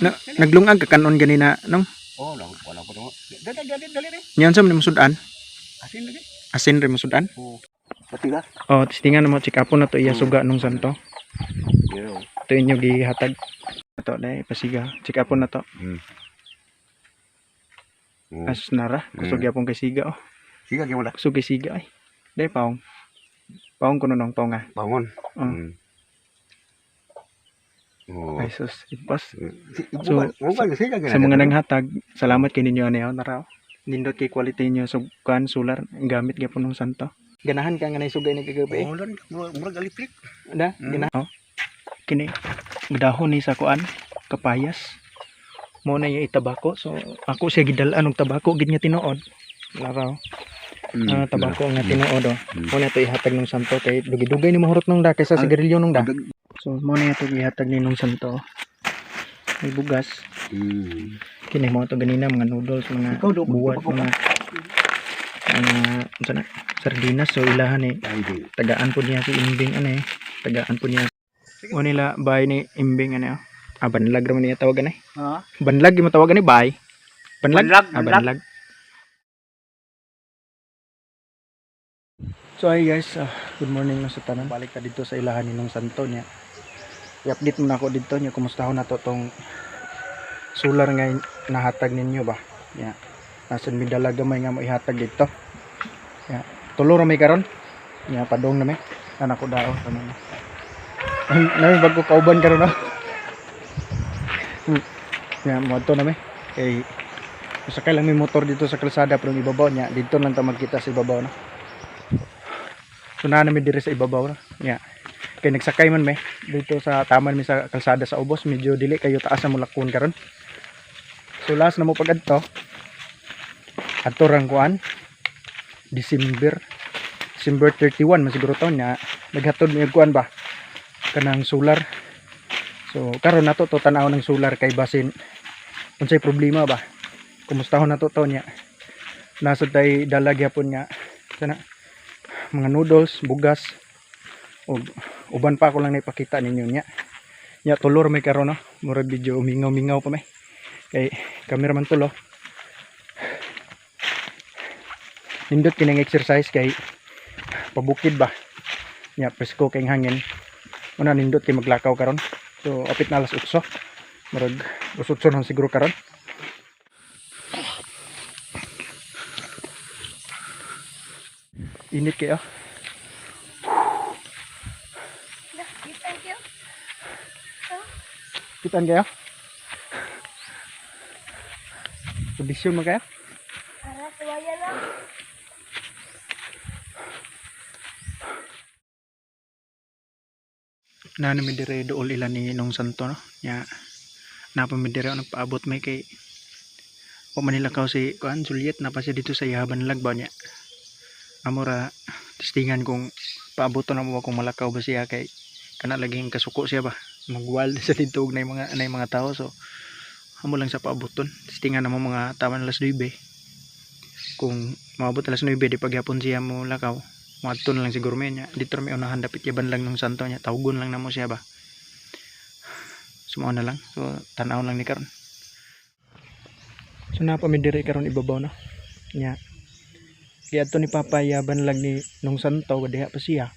Na, naglungag ka kanon ganina nong. Oh, lang wala ko mo. Dali dali dali dali. Niyan sa man sudan. Asin lagi. Asin rin mo sudan. Oh. Pati ka. Oh, testingan mo, check up na to iya suga nung santo. Yo. Ito inyo gihatag. Ito dai pasiga. Check up na to. Oh. As nara, kusog gyapon kay siga oh. Siga gyud wala. Kusog kay siga ay. Dai paong. Paong kuno nong paong ah. Bangon. Oh. Oh. Ay sus, impas. So, So, sa mga nanghatag, salamat kay ninyo ani oh, nara. Oh. Nindot kay quality niyo sa kuan solar gamit gyapon nung santo. Ganahan ka nga nay sugay ni kagabi. Oh, lan murag electric. Da, gana. Oh. Kini dahon ni sa kuan kapayas. Mo na yung itabako. So ako siya gidal-an og tabako gid nga tinuod. Laraw. Ah, tabako nga tinuod oh. Mo na to ihatag ng santo kay dugay-dugay ni mahurot nung da kaysa sigarilyo nung da. So mo na ito ihatag ni nung santo. May bugas. Kini mo to ganina mga noodles, mga Ikaw, do, buwat, tabako ka. mga unsa na, sardinas. So ilahan eh Ay, di. tagaan po niya si Imbing ano eh. Tagaan po niya. O nila bay ni Imbing ano eh. Ah, banlag raman niya tawagan eh. Ha? Banlag yung tawagan eh bay. Banlag? Banlag, Ah, banlag. banlag. So hi guys, good morning na sa tanan. Balik ta dito sa ilahan ni nung santo niya. I-update muna ako dito niya kumusta ho na to tong solar nga nahatag ninyo ba. Ya. Nasan mi dala gamay nga mo ihatag dito. Ya. Tulo ra may karon. Ya, padong na may. Anak ko dao tanan. Nami bago kauban karon no. Ya, mo na may. Kay sakay lang may motor dito sa kalsada pero ang ibabaw niya dito lang ta magkita sa ibabaw na. So naa na mi diri sa ibabaw na. Nya. Kay nagsakay man may dito sa taman mi sa kalsada sa ubos, medyo dili kayo taas na mulakon karon. So last na mo pag adto. Adto rang kuan December December 31 man siguro taon niya naghatod mi og kuan ba kanang solar. So karon nato to tan-aw ng solar kay basin unsay problema ba. Kumustahon nato to niya. Nasa tay dala gyapon nga sana mga noodles, bugas ug uban pa ako lang naipakita ninyo niya. Nya tulor may karon no. Murag video umingaw-mingaw pa may. Kay cameraman tulo. Nindot kining exercise kay pabukid ba. Nya presko kay hangin. Una nindot kay maglakaw karon. So apit na alas 8. Murag 8 na siguro karon. Init kayo. Thank you. Kitaan kayo? Kondisyon mo kayo? Para suwaya lang. Na mi dire dool ila ni nung santo no. Nya napa mi dire nagpaabot may kay wa man nila kaw si kuan Juliet na pa siya dito sa Yaban Lagbaw niya. Amora testingan kung paaboton na mo ba kung malakaw ba siya kay kana laging kasuko siya ba magwild sa dito og nay mga tao, so amo lang sa paaboton testingan na mo mga taman alas 9. Kung maabot alas 9 di pagyapon siya mo lakaw, moadto na lang siguro mi niya dito ra may unahan dapit yaban lang nung santo niya, tawgon lang namo siya ba. Sumao na lang, so tan-aw lang ni karon. So napa mi diri karon ibabaw no nya giadto ni Papa yaban lang ni nung santo diha pa siya.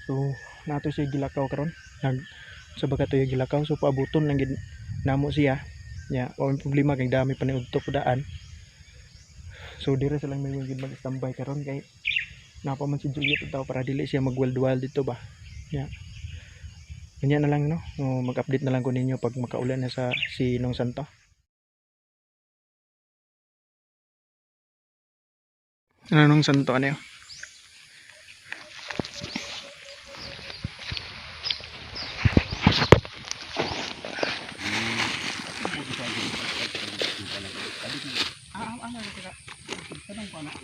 So nato siya gilakaw karon nag sa baga to yung gilakaw, so paabuton lang gid namo siya nya wa may problema kay dami pa ni udto daan. So dire sa lang may gid mag-standby karon kay napa man si Juliet daw para dili siya mag-wild wild dito ba nya. Ganyan na lang no. So, mag-update na lang ko ninyo pag makaulan na sa si Nong Santo. Ano Nong Santo ano yun?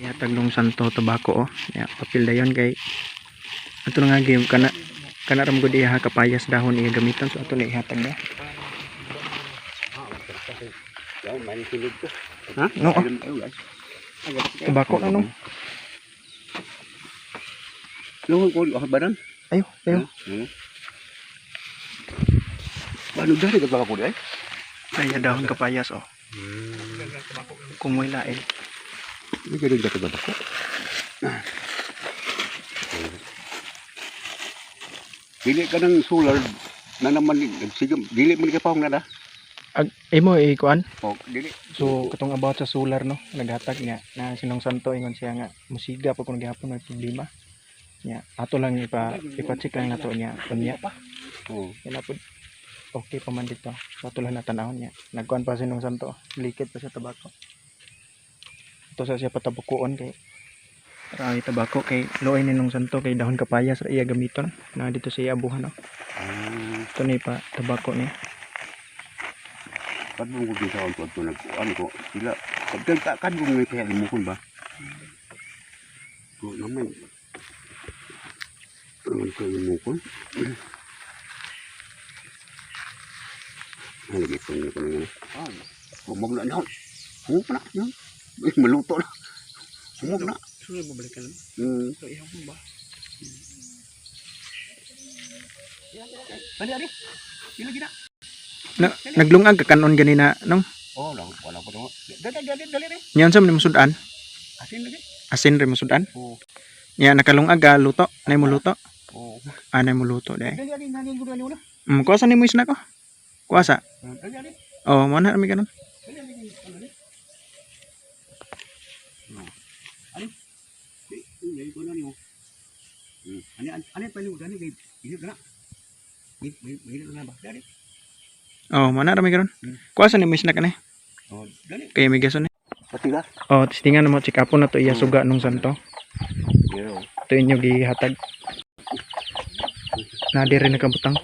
Yatag Nong Santo tabako oh. Ya, papel dayon kay ato na nga game kana kana ra gud iya kapayas dahon iya gamiton, so ato na ihatag na. Yaw, man silid ko. Ha? No. Oh. Ayaw, guys. Tabako na no. Luhod ko, ako ba ron? Ayo, ayo. Hmm. Paano dari ka ba ko di ay? Ay, dahon kapayas oh. Kung may lain. Hindi ka rin ka ba ko? Dili ka ng solar na naman sige dili man ka paong na da. Ag, imo eh, kuan. Oh, dili. So katong about sa solar no, naghatag niya na sinong santo ingon siya nga musiga pa kun gihapon may problema. Niya ato lang ipa-check lang nato niya unya. Oh. Yan na pud. Okay pa man dito. So ato lang natanahon niya. Nagkuan pa sinong santo, likit pa sa tabako. Ito sa siya patabukuon kay Rawi tabako kay luoy ni nung santo kay dahon kapayas ra iya gamiton na dito sa iya abuhan no. Ah, Ito ni pa tabako ni. kadlong ko sa on to nagkuan ko sila. Kadlong ka kadlong ni kaya limukon ba? Ko naman. Ano ko limukon? Ano ko ni ko na. Ah, humog na na. Humog na. Yun. Ay, maluto na. Humog na. Sunod babalikan. So iya ba? Dali ari. Dili gina. Na, naglungag ka kanon ganina nong. Oh, lang wala ko to. Dali dali dali dali. Niyan sa man sudan. Asin lagi. Asin rin mo sudan. Oh. Niya nakalungag ka luto. Nay mo luto. Oh. Anay mo luto dai. Dali ari nani ko dali wala. Kuasa ni mo isna ko. Kuasa. Dali ari. Oh, mo na mi kanon. Dali ari. Dali. Ano? Ini ko na niyo. Ani ani pa niyo gani kay ini kana. May na ba? Dali. Oh, mo na mi karon. Kuasa ni mo isna kani. Oh, dali. Kay may gason ni. Pati ka? Oh, testingan mo check upon na to iya suga nung santo. Pero Ito inyo gihatag. Na diri nakabutang.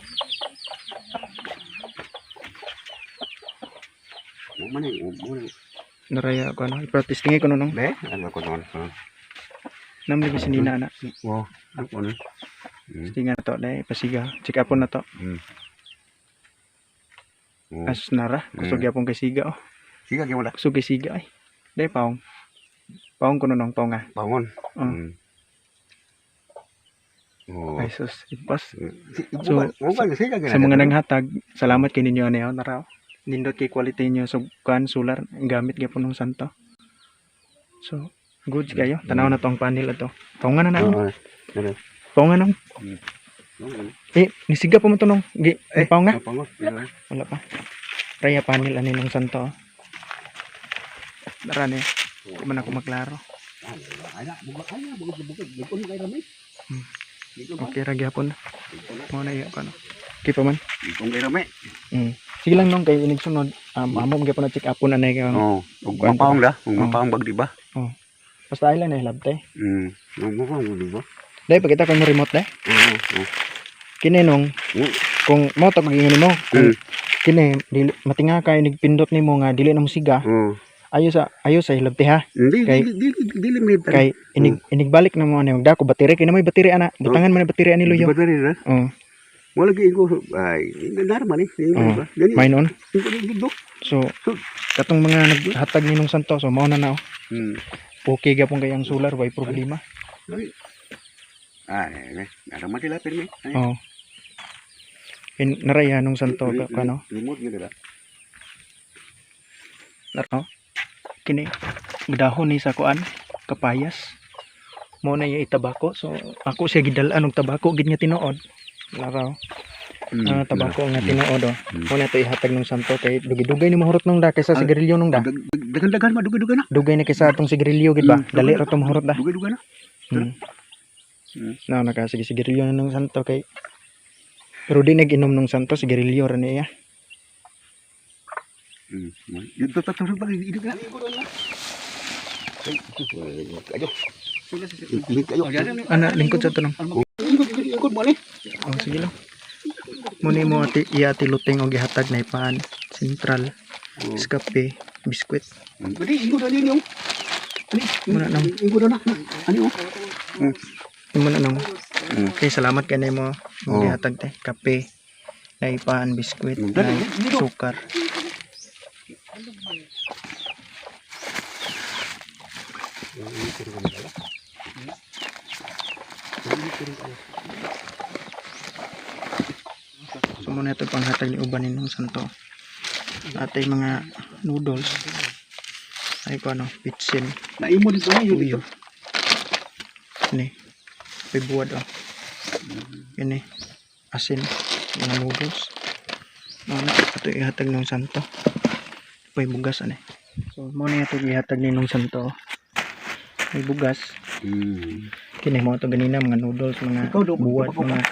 mo man eh, mo man. Naraya ko ano. Ipa-testingin ko no nung. Be, ano ko doon? Nam lagi sinina na. Oh, ano ko na? Testingan na to dai pasiga. Check upon na to. Oh. As nara, kusog gyapon kay siga oh. Sige, gyud wala. Kusog kay siga ay. Dai paong. Paong kuno nong paong ah. Bangon. Oh. Oh. Ay sus, impas. So, Sa mga nanghatag, salamat kay ninyo ani oh, nara. oh. Nindot kay quality niyo sa kuan solar gamit gyapon nung santo. So, good kayo. Tanaw na to ang panel ato. Paungan na na. Oo. Paungan nong. Eh, nisiga pa mo to nong. Gi, eh, paunga. Bangon. Wala pa. Raya panel ani nung santo. oh. Tara ni. Di man ako maklaro. Ala, buga ala, buga buga, buga kay rami. Okay ra gyapon. Mo na iya ko ano. Okay pa man. Bugong kay rami. Sige lang nong kay inig sunod. Amo man gyapon na check upon anay kay Oh, ug mapaong da, ug mapaong bag di ba? Basta ay lang na hilabte. Ug mapaong di ba? Dai pagkita ko mo remote dai. Oo. Oo. Kini nong kung mo to pag nimo kung kini dili matinga kay nigpindot nimo nga dili na mo siga Oo. ayo sa hilabte ha Hindi Kay- dili dili mi kay inig inigbalik na mo ani magdako battery kay na may battery ana butangan man ang battery ani luyo. Battery na. Oh, Wala gyud ko ay normal eh. Di Oo. ba? Gani. mine on. Dito. So katong mga naghatag ni nung santo so mao na na oh. Okay gyapon kay ang solar way problema. Ay, ay, naman sila pirmi. Ay. Oh. In naraya nung santo ka kano. Remote gyud ba? Naro. Kini gdahon ni sa kuan kapayas. Mo na iya itabako. So ako siya gidal-an og tabako gid nga tinuod. Laraw. Ah, tabako nga tinuod oh. Mo na to ihatag nung santo kay dugay-dugay ni mahurot nung da kaysa sigarilyo nung da. Dagan-dagan ma dugay-dugay na. Dugay na kaysa atong sigarilyo gid ba? Dali ra to mahurot da. Dugay-dugay na. No, naka sige sigarilyo na nung santo kay pero di nag-inom nung santo sigarilyo ra niya. Dito ta ta idog na. Ayo. Ayo. Ana lingkod sa to nung. Ikot mo ni. Oh, sige lang. Muna mo ati iya ati luting og gihatag na ipan sentral iskape biskwit. Dali ikot na ninyo. Ani? Muna nang. Ikot na. Ani oh. Imo na nang. Okay, salamat kay nimo mo Oh. gihatag te kape na ipan biskwit Mm. na Dali, dito. sukar. So Mo na ito panghatag ni uban ni Nong Santo. Atay mga noodles. Ay ko ano, pitsin. Naimo dito na yun. Uyo. Ini. May buwad oh. Ini. Asin. Mga noodles. Mo na ito ihatag ng Santo. May bugas ani. So mo na ito ihatag ni Nong Santo. May bugas. Kini mo ito ganina mga noodles, mga Ikaw, do, buwad, ikaw, mga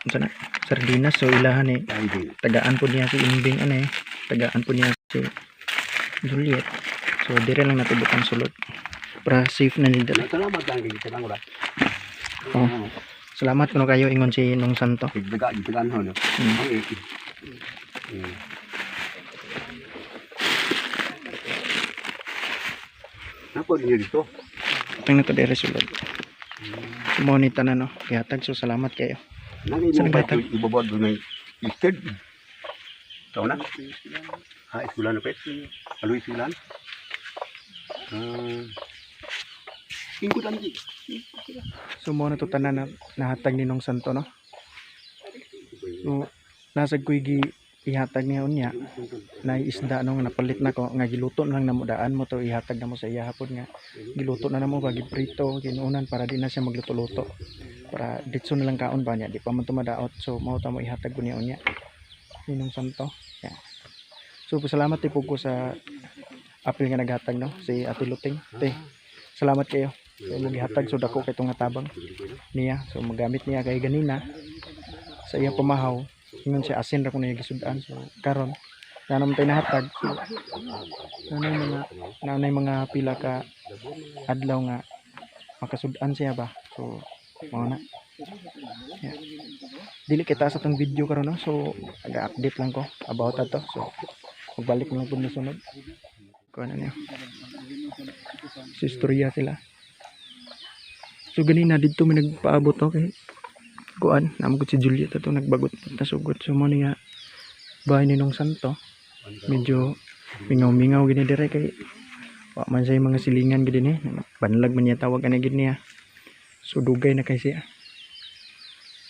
unsa na, sardinas. So ilahan eh Ay, di. tagaan po niya si Imbing ano eh tagaan po niya si Juliet, so dire lang natin butang sulod para safe na nila. Salamat lang kay kita ora. Oh. Salamat kuno kayo, ingon si Nong Santo. Tigdaga, tigdagan ho no. Nako niyo dito. Tingnan to dire sulod. So mo ni tanan no gihatag, so salamat kayo. Nang Saan imo ba naghatag? ibabad do nay isted. Tao na? Ha, eskwela na pet. Aloy eskwela. Ah. Ingkot lang di. So mo na to tanan na nahatag ni Nong Santo no. So nasa ko'y gi ihatag niya unya na isda no nga napalit na ko nga giluto na lang namo daan mo to ihatag na mo sa iya hapon nga giluto na namo ba giprito ginuunan para di na siya magluto-luto para ditso na lang kaon ba niya di pa man to madaot, so mao ta mo ihatag ko niya unya Ninong Santo, yeah. So pasalamat po ko sa apil nga naghatag no, si Ate Luting te, salamat kayo sa imong gihatag. So dako kay nga tabang niya, so magamit niya kay ganina sa iyang pamahaw ingon siya asin ra ko niya gisud-an. So karon na naman tayo nahatag, so nanay mga pila ka adlaw nga makasud-an siya ba, so mao na, yeah. Dili kita sa tong video karon no, so aga-update lang ko about ato, so magbalik na lang pud ni sunod ko ano niya so istorya sila. So ganina didto may nagpaabot to kay kuan namo si Juliet ato nagbagot nasugot, so mo niya bahay ni Nong Santo medyo mingaw-mingaw gini dire kay wa man siya mga silingan gid ni banlag man niya tawag ani gid niya, so dugay na kay siya.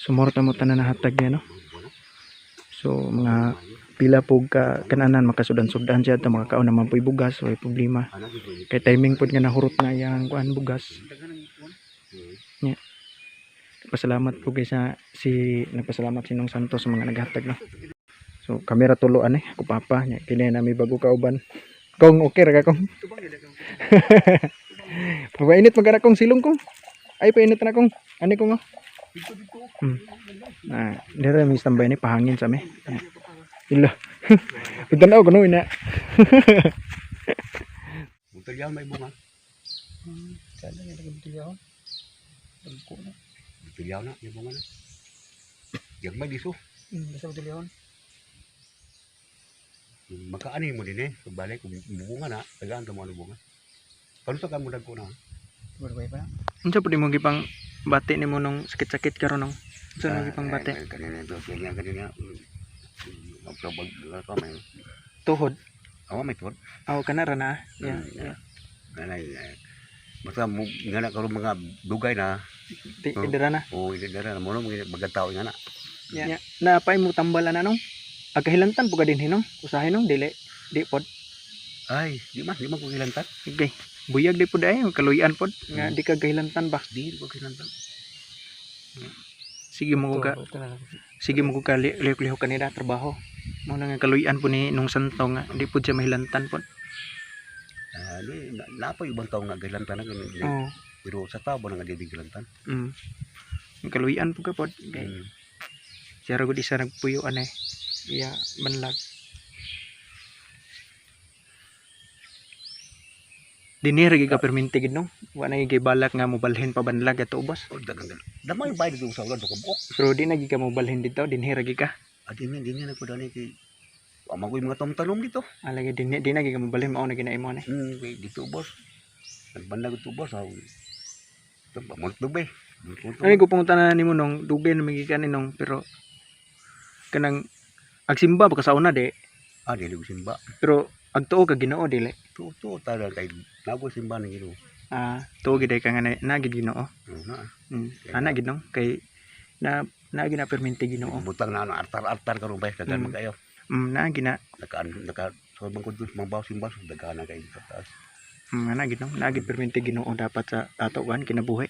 Sumorta mo tanan nahatag niya no, so mga pila po ka kananan makasudan-sudan siya ta makakaon naman po'y bugas, way problema kay timing pod nga nahurot na iyang kuan bugas niya. Pasalamat po kay sa si nagpasalamat si Nong Santos sa mga naghatag no. So kamera tuloan eh ako papa niya kini na may bago kauban kong okay ra ka kong painit man kong silong kong ay painit na kong ani ko nga. Na dire mi standby ni pahangin sa mi. Ila pagtanaw ko no ina. Butalyaw may bunga. Sana nga nagbutilyaw dagko na. Butalyaw na, may bunga na. Yagmay diso. Basta butilyaw. Magkaani mo din eh. Pagbalik, kung bunga na, tagaan ka mo ano bunga. Karon sa kamo dagko na. Unsa pud imong gipang bati nimo nung sakit-sakit karon nung unsa nang gipang bati? Kanina ito, kanina, kanina. Magprobag ka may. Tuhod. Awa may tuhod. Aw kana ra na. Yeah. Yeah. Nanay, basta mo nga na karon mga dugay na. Ti Oh. dira na. O hindi na mo no mga bagatao nga na. Yeah. Na pa imo tambal na nung. Agkahilantan po ka din hinong. Usahay nung dili. Di pod. Ay, di man ko kilantan. Okay. Buyag di pod ay kaluyan pod nga di ka kahilantan ba. Di ko kilantan. Sige mo ka sige mo ko ka lihok-lihok kanila trabaho. Mo na nga kaluyan po ni nung santo nga di pod siya mahilantan pod. Ah, di na pa ibang tao nga gilantan na ganun. Oo. Pero sa tao ba nga di gilantan? Kaluyan po ka pod. Okay. Siya ra gud isa nagpuyo ane. Iya banlag. Dinhi ra gyud ka perminti gid no. Wa na gyud balak nga mobalhin pa banlag ato ubos. Oh, dagang dagang. Damay bayad dito sa ulan ko buok. Pero di na gyud ka mobalhin dito, dinhi ra gyud ka. Ah, di na ko dani kay Wa man ko'y mga tom-talom dito. Alagi dinhi di na gyud ka mobalhin mao na ginaimo ni. Kay dito boss. Nagbandag dito boss. Aw. Ito ba mo tubay. Ano ko pangutan nimo nung dugay na magyud ka ni nung pero kanang agsimba ba ka sa una di Ah, dili ko simba. pero agtuo ka Ginoo dili. To to tara kay nago simba ng Ginoo. Ah, tuo gid ka nga na gid Ginoo. Ano na. Ana gid nung kay na Naa gina permente Ginoo. Butang na ano artar-artar karon bay daghan man kayo. Naa gina Naka naka sa bangkod dun mga baw simba daghan na kayo sa taas. Naa gid no. Naa gid permente Ginoo dapat sa ato kan kinabuhi.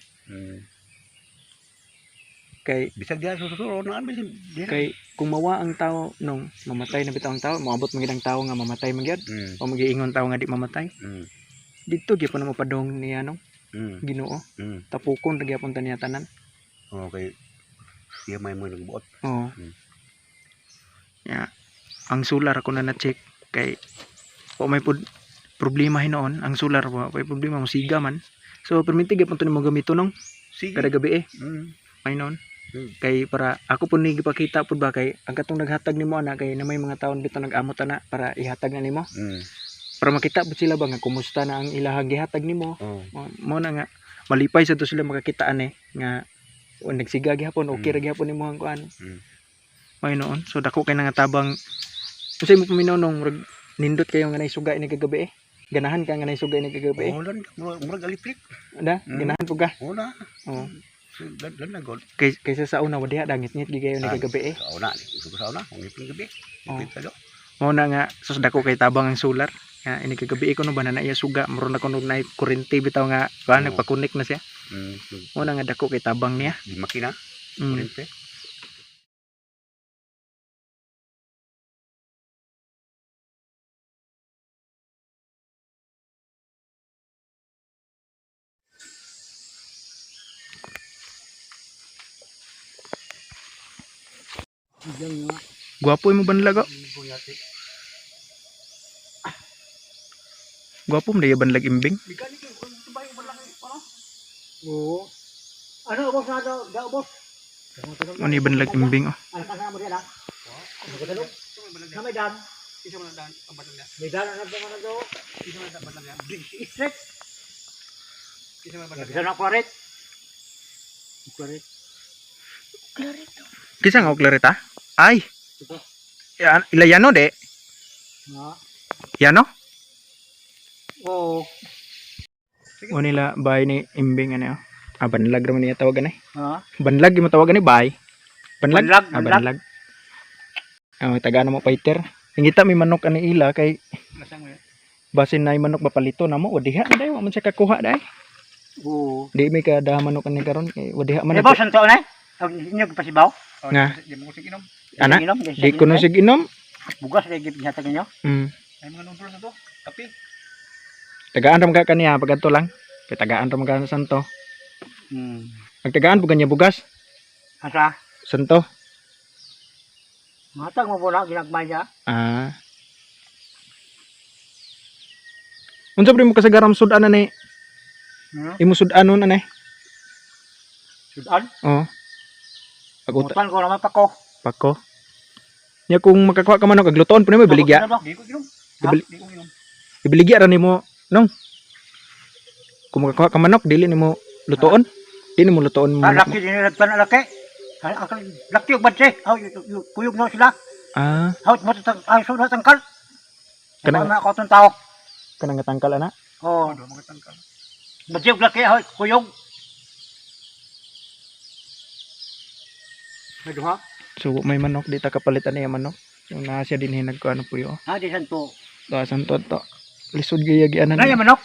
Kay Bisag diha sa susuro na bisan diha. kay kung mawa ang tao nung mamatay na bitaw ang tao, moabot man gid ang tao nga mamatay man gyud o magiingon tao nga di mamatay. Didto gyapon na mopadong niya nung Ginoo. Tapukon ra gyapon ta niya tanan. Okay. Siya may mo nagbuot. Oo. Yeah. Ang solar ako na na-check kay wa may pud problema hinuon ang solar, wa may problema, musiga man. So perminti gyapon to nimo gamito nung Sige. kada gabi eh. May noon. Kay para ako po ni gipakita pud ba kay ang katong naghatag nimo ana kay na may mga taon bitaw nag-amot ana para ihatag na nimo. Para makita pud sila ba nga kumusta na ang ilahang gihatag nimo. Oh. Mo na nga malipay sa to sila makakita ani nga o nagsiga gihapon, okay ra gihapon nimo ang kuan. May noon. So dako kay nga tabang unsay mo paminaw nung murag nindot kayo nga naisuga ini kagabi eh. Ganahan ka nga naisuga ini kagabi eh. Oh, lan murag electric. Da, ganahan po ka. Oh na. Oo. Lan na god. Kay kaysa sa una wa diha dangit-ngit gid kayo ni Ah. kagabi eh. Sa una ni. Uso ko sa una, kung ipin gabi. Oh. Ipin tayo. Mao na nga sus dako kay tabang ang solar. Nga ini kagabi ko no ba na naiya suga muro na kuno na kuryente bitaw nga kuan Oo. nagpa-connect na siya. Mao na nga dako kay tabang niya. Di makina, kuryente. Gwapo imo banlag oh. Gwapo man dayo banlag imbing. Oo. Ano, boss na daw, daw, boss? Ano yung banlag imbing oh. Ano ka mo diyan, ah? Ano ka dalo? Na may dan. May dan na na daw. Isret. Bisa na kwaret. Kwaret. Clarito. Kisa nga og klarita? Ay. Ito. Ya, ilayano de. Ha? Yano? Oo. O nila bay ni imbing ano. Ah, banlag raman niya tawagan eh. Ha? Banlag yung tawagan ni bay. Banlag? Banlag, Ah, banlag. banlag. Ah, tagaan mo fighter. Ingita may manok ani ila kay basin na manok mapalito na mo wadiha na day wa man siya kakuha day. Oo. Di may kada manok ani karon kay wadiha man Eh, na. boss, ang taon eh? Ang inyo pasibaw? Nga. Di mo kusig inom. Ana? Inom, Di ko no sig inom. Bugas lagi gihatag ninyo. Ay mga noodles na to. Kape. Tagaan ra man ka kaniya pag adto lang. Kay tagaan ra man ka sa santo. Magtagaan po kanya bugas. Asa? Santo. Matag mo po na ginagmay niya. Ah. Unsa ba mo kasagaram sudan ani? Imo sudanon ani? Sudan? Oo. Pag Mutan ko naman pa ko. pako. Nya kung makakuha ka manok aglutoon po nimo ibaligya. Di ko inom. Di ko inom. Ibaligya ra nimo nong. Kung makakuha ka manok dili nimo lutoon. Dili nimo lutoon Ah, manok mo. laki din nagtan laki. Laki og badse. Aw, kuyog no sila. Ah, Haw, mo tang ay sudah tangkal. Kanang- Kanang ako tong tao. kanang nga tangkal ana. Oh, Ano mga tangkal. badse og laki haw, kuyog. May duha? So may manok di ta kapalit ani ang manok. Yung naa siya dinhi nagkuano po yo. Ha, di santo. To asan to to. Lisod gyud gianan. Naya manok.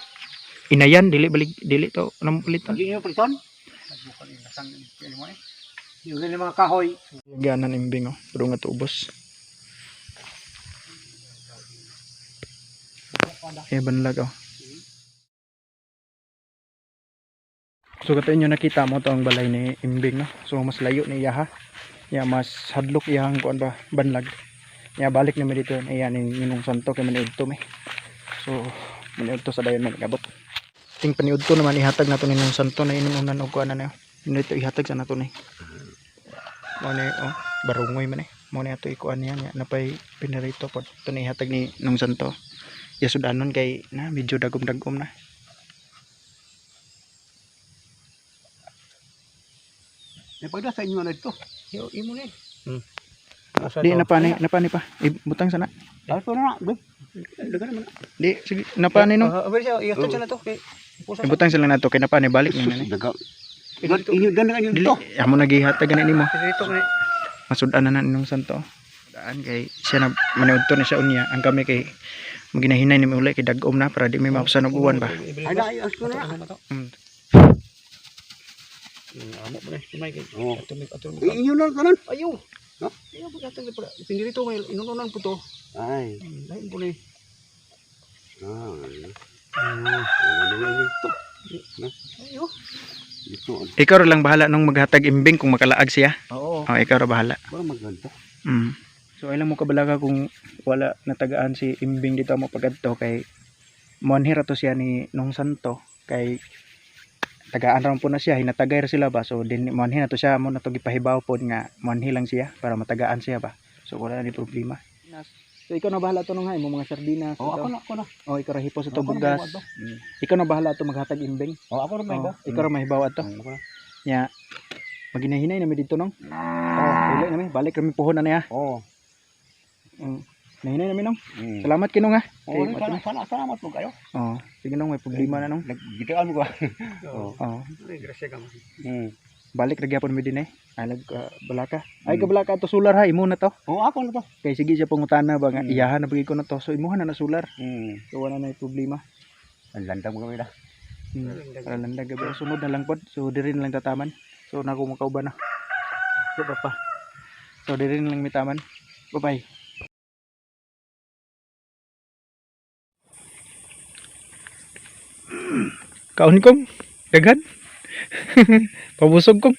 Inayan dili balik dili to namo paliton. Di niyo paliton. Nagbukan yung lasang yung mo eh. Yung mga kahoy. Gianan imbing oh, pero nga tuubos. Eh banlag oh. So kato inyo nakita mo to ang balay ni Imbing no. So mas layo ni iya ha. Ya mas hadlok iyang kuan ba banlag. Ya balik na mi dito iya ni Ninong Santo kay maniudto mi. So maniudto sa dayon man gabot. Ting paniudto naman ihatag nato ni Ninong Santo na inunan og kuan na niyo. Dito ihatag sa nato ni. Mo ni oh barungoy man eh. Mo ni ato ikuan niya nya napay pinarito pod. Ito ni ihatag ni Ninong Santo. Ya sudanon kay na medyo dagom-dagom na. May pagda sa inyo na dito. Yo, imo ni. Di napani napani pa. Ibutang sana. Ato na, be. Di sige napani no. Pero siya, ihatag sa na to kay Ibutang sila nato kay napani balik ni Sus, ni. daga. Inyo dan na inyo Dili dito. amo nagihatag gani nimo. Dito ni. Masud-an na na ninong santo. Daan kay siya na maniudto na siya unya ang kami kay maginahinay ni uli kay dag-om na para di may mausan og uwan ba. Ay na ay asko na. Amo pa ni may kay. Oh. Ato mi ato mi. Inyo na kanan. Ayo. No? Ayo pag ato pala. Pindirito kay inununan po to. Ay. Lain po ni. Ah. Ah, ano na dito? Ayo. Dito. Ikaw ra lang bahala nung maghatag imbing kung makalaag siya. Oo. Oh, ikaw ra bahala. Para maganda. So ay lang mo kabalaga kung wala natagaan si Imbing dito mo pagadto kay moanhi ra to siya ni nung santo kay tagaan ra man po na siya, hinatagay ra sila ba, so din moanhi na to siya mo na to gipahibaw pod nga moanhi lang siya para matagaan siya ba, so wala na ni problema. So ikaw na bahala to nung ha, imong mga sardinas Oh, ito. ako na, ako na. Oh, ikaw ra hipos ato Ako na bugas. mahibaw ato. Ikaw na bahala to maghatag imbing. Oh, ako na may Oh, ba? ikaw ra mahibaw ato. Ako na. Nya maginahinay na mi dito nong. Oh, uli na mi, balik kami puhon na niya. Oh. Nahinay na mi nong. Mm. Salamat kinong ha. Oh, Kay, salamat, salamat, salamat po kayo. Oh, sige nong, may problema na nong. Naggitaan mo ka. Oo. Oh, Ay, grasya ka man. Balik ra gyapon mi din eh. Alag balaka. Ay kabalaka to solar ha, imo na to. Oh, ako na to. Kay sige siya pangutana ba nga iyahan na bagi ko na to. So imuha na na solar. So wala na yung problema. Ang landang mo kami na. Para landag gabi. Sunod na lang pod. So diri na lang tataman. So nako makauban na. So papa. So diri na lang mitaman. Bye bye. Kaon kong daghan. Pabusog kong.